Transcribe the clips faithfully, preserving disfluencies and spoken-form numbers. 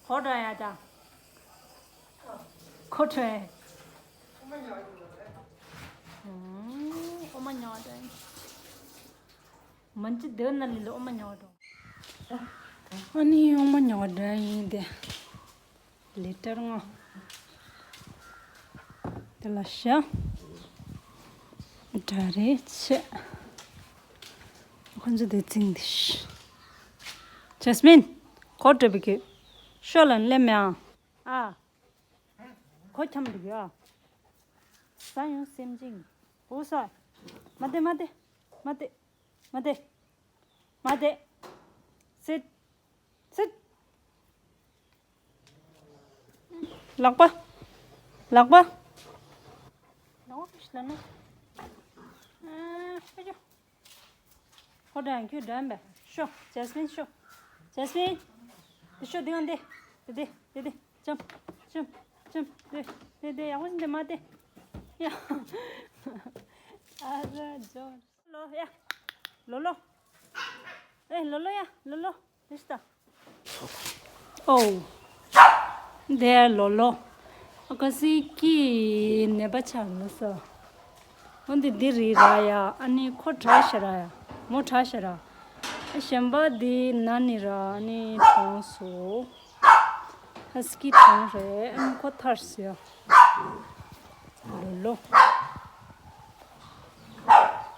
ཁོ་འགྲོ་ཡ་ད། ཁོ་འགྲོ་ཡ། ཨོ་མ་ཉོ་བ་འགྲོ་ཡིན། མན་ཅི་དེ་ན་ལི་ལ་ཨོ་མ་ཉོ་བ་འགྲོ། ཨ་ནི་ཨོ་མ་ཉོ་བ་འགྲོ་ཡིན་དེ། ལི་ཊར་ལྔ། དེ་ལ་ཤ། འདྲ་རེ་ཆེ། ཁོ་ཚོ་དེ་བཙིང་དེ་ཤི། ཇེ་སི་མིན། ཁོ་འགྲོ་བི་གི། ཤོ་ལ་ལེ་མེ་ཨ། ཨ། ཁོ་འཁྱམ་འདུག་ཡ། ས་ཡོང་སེམས་ཅན། འོ་ས། མ་བསྡད་མ་བསྡད། མ་བསྡད། མ་བསྡད། མ་བསྡད། སིད། སིད། ལག་པ། ལག་པ། ལག་པ་ཕྱིས་ལ་ན། ཨ་ཨ་ཅོ། ཁོ་འགྲོ་ཡང་ཁྱོད་འགྲོ་ཡང་པས། ཤོ། ཇེ་སི་མིན་ཤོ། ཇེ་སི་མིན། འདི་ཤོ། འདི་གང་འདི། འདི་འདི་འདི་འདི། ཅམ་ཅམ་ཅམ། འདི་འདི་འདི། ཡག་པོ་ཞིག་འདི་མ་འདི། ཡ། ཨ་ར་ཇོ། ལོ་ཡ། ལོ་ལོ། ཨེ་ལོ་ལོ་ཡ། ལོ་ལོ། འདི་ཤི་ད། ཨོ། འདི་ལོ་ལོ། ཨ་ཀ་སི་ཀི་ནད་པ་ཆགས་ན་ས། འོ་འདི་འདི་རི་ར་ཡ། ཨ་ནི་ཁོ་དྲག་ཤ་ར་ཡ། མོ་དྲག་ཤ་ར། ཨ་གཞན་པ་འདི་ན་ནི་ར། ཨ་ནི་གྲོངས་སོ། ཧ་སི་ཀི་གྲོངས་རེད། ཨ་ནི་ཁོ་ཐར་སོ་ཡ། ལོ་ལོ།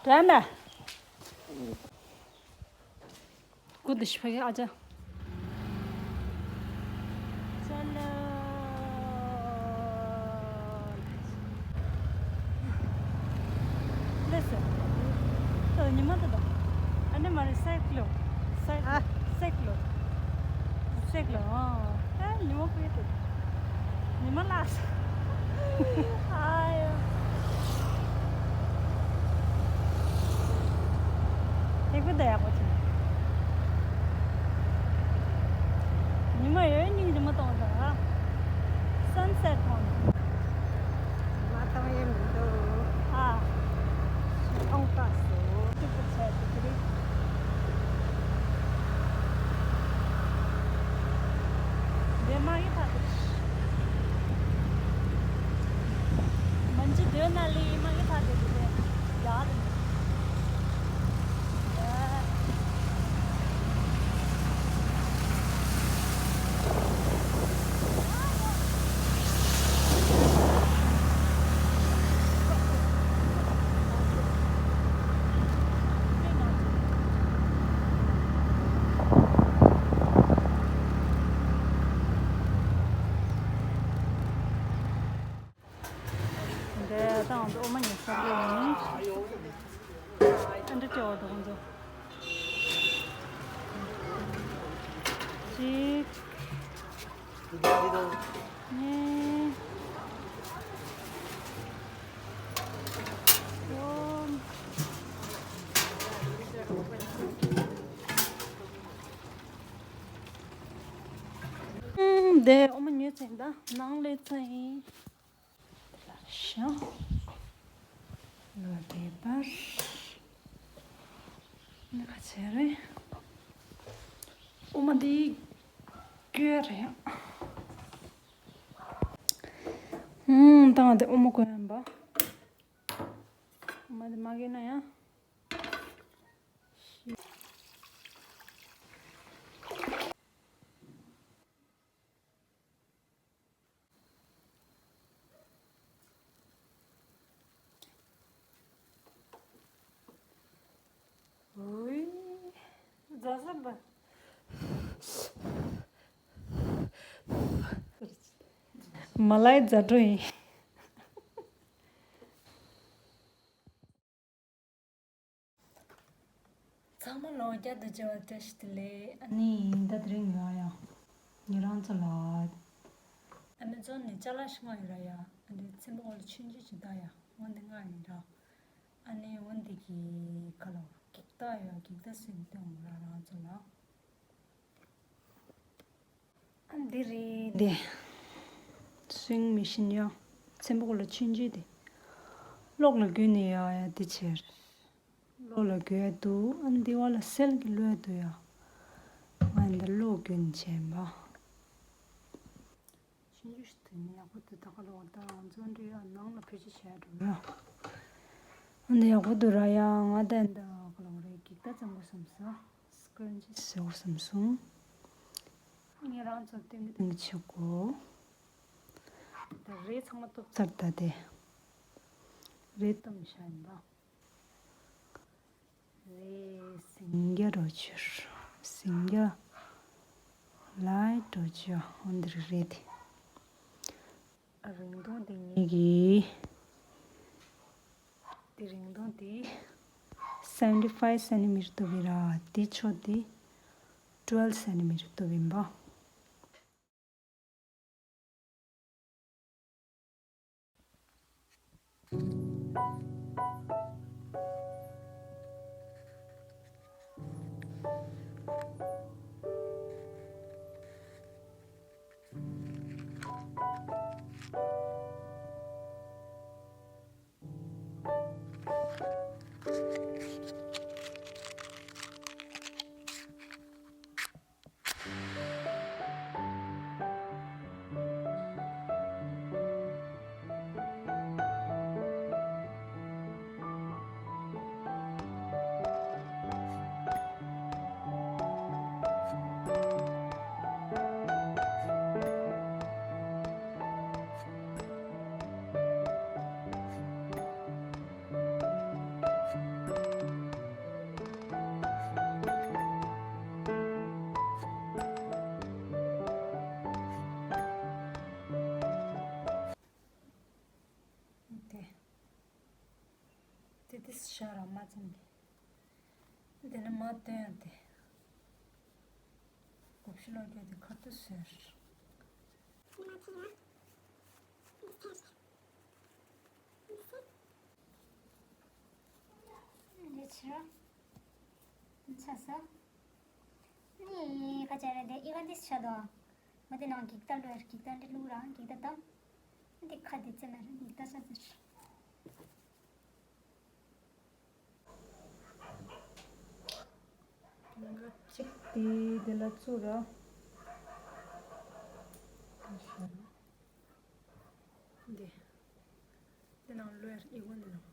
དྲན་མེད། ཀུ་དི་ཤི་ཕ་གི་ཨ་ཅག་ཅ་ལ། ལེ་སི། ཨོ་ཉི་མ་ད་ད། ཨ་ནི་མ་རེད། སའི་ཀི་ལོན། སའི་ཀི་ལོན། སའི་ཀི་ལོན། སའི་ཀི་ལོན། ཨ་ཉི་མ་ཕུད་དེ། ཉི་མ་ལགས། ཨ་ཡོ། ཐིག་པ་དེ་ཡག་པོ་བྱུང་། ཉི་མ་ཡོད་སྙིང་རྗེ་མོ་གཏོང་དང་། སན་སེཊ་མཐོང་དང་། མ་གཏོང་ཡས་མི་འདུག་ཨ། ཁོང་དཀའ་སོ། ཅིག་ཏུ་བྱས་ཏེ་དེ་རིང་། འདི་མ་གི་ཐག་ཏུ། མན་ཇི་འདོད་ན་ལི་མ་གི་ཐག་ཏུ་དེ་ཡག་ལ། འདི་དང་འདི་འོ་མ་ཉོ་ས་དེ་ཡིན། ཨ་འདྲ་སྐྱོ་བ་འདུག་འདུག་གཅིག་གཉིས། གསུམ། ཨུམ། འདི་འོ་མ་ཉོས་ཚར་ཡིན་ད། ནང་སླེབས་ཚར་ཡིན། ཤ། ལོ་དེ་པར། འདི་ག་ཚད་རེད། འོ་མ་འདི་སྐྱོ་རེད། ཨུམ། ད་ང་དེ་འོ་མ་གོན་ཡང་པ། འོ་མ་འདི་མ་གོན་ན་ཡང་། ཨོའི། རྫ་ས་འབའ། མ་ལའི་རྫ་འགྲོ་ཡིན། ཚང་མ་ལ་བསྐྱར་དུ་མཇལ་བ་བཀྲ་ཤིས་བདེ་ལེགས། ཨ་ནི་ད་དེ་རིང་ཡོད་ཡ། ཉེ་རང་ཚོ་ལ། ཨ་མི་ཛོན་ནས་ཅ་ལག་ཞིག་མངགས་ཡོད་ར་ཡ། ཨ་འདི་ཚེམ་པ་འོག་ལ་ཆུང་ཆུང་ཅིག་ད་ཡ། འོ་འདི་མངགས་ཡིན་ར། ཨ་ནི་འོ་འདི་གི་ག་ལ་འགྱིག་ཐག་ཡ། འགྱིག་ཐག་སུས་སྟོན་འོང་ར་རང་ཚོ་ལ། ཨ་འདི་རེད་དེ། སུའིང་མི་ཤིན་ཡ། ཚེམ་པ་འོག་ལ་ཆུང་ཆུང་དེ། གློག་ལ་བསྒྱུར་ནས་ཡ་ཡ་འདི་བྱས། གློག་ལ་བསྒྱུར་ཡ་འདུག་ཨ་འདི་བ་ལ་སེལ་གྱི་གློག་འདུག་ཡ། ང་འདི་ཀློག་རྒྱུན་བྱས་པ། ཆུང་ཆུང་ཞིག་དེ་ནི་ཡག་པོ་འདུག་ད་ག་ལོག་ད་ང་ཚོ་འདྲི་ཡ་ནང་ལ་བེད་སྤྱོད་བྱས་འགྲོ་ཡ། ཨ་འདི་ཡག་པོ་འདུག་ར་ཡ། ང་ད་འདི་ག་ལོག་རེད། འགྱིག་དར་བཙེམ་དགོས་བསམ་སོང་། སི་ཀུ་རན་ཅི་བཟོ་དགོས་བསམ་སོང་། ངས་རང་ཚོ་སྟོན་གི་སྟོན་གི་བྱེད་དགོས། ད་རས་ཚང་མ་གཏུབ་ཚར། ད་དེ་རས་གཏུབ་བཞག་ཡིན་པ། རས་ཟིང་རྒྱ་རོ་ཆུར་ཟིང་རྒྱ་ལའི་རོ་ཆུ་འོ་འདིར་རས་དེ། རིང་ཐུང་དེ་ངེད་ཀྱི་དེ་རིང་ཐུང་དེ་seventy five centimeter གཏུབ་ཡིན་ར། དེ་ཕྱོགས་དེ་twelve centimeter གཏུབ་ཡིན་པ། དེ། དེ་དེ་ཤ་ར་མ་ཙམ་གྱི། དེ་ནི་མ་བཏོན་ཡང་དེ། དགོ་ཕྱི་ལོག་རྒྱུ་དེ་ཁ་ཐུག་ཟེར། འདི་ཕྱི་ར། འདི་ཆ་ས། ནི་ཁ་ཆ་ར་དེ་ཨི་ག་འདི་ཤ་དོ། མ་དེ་ནང་འགྱིག་དར་ལོས་འགྱིག་དར་འདི་བླུག་ར་འགྱིག་དར་དང་། འདི་ཁ་དེ་ཙེ་མ་ར་འགྱིག་དར་ས་ཟེར། ང་གཅིག་དེ་དེ་ལ་བཙུགས་ར། འདི། འདི་ནང་ལོས་ཨི་གོ་འདི་ནང་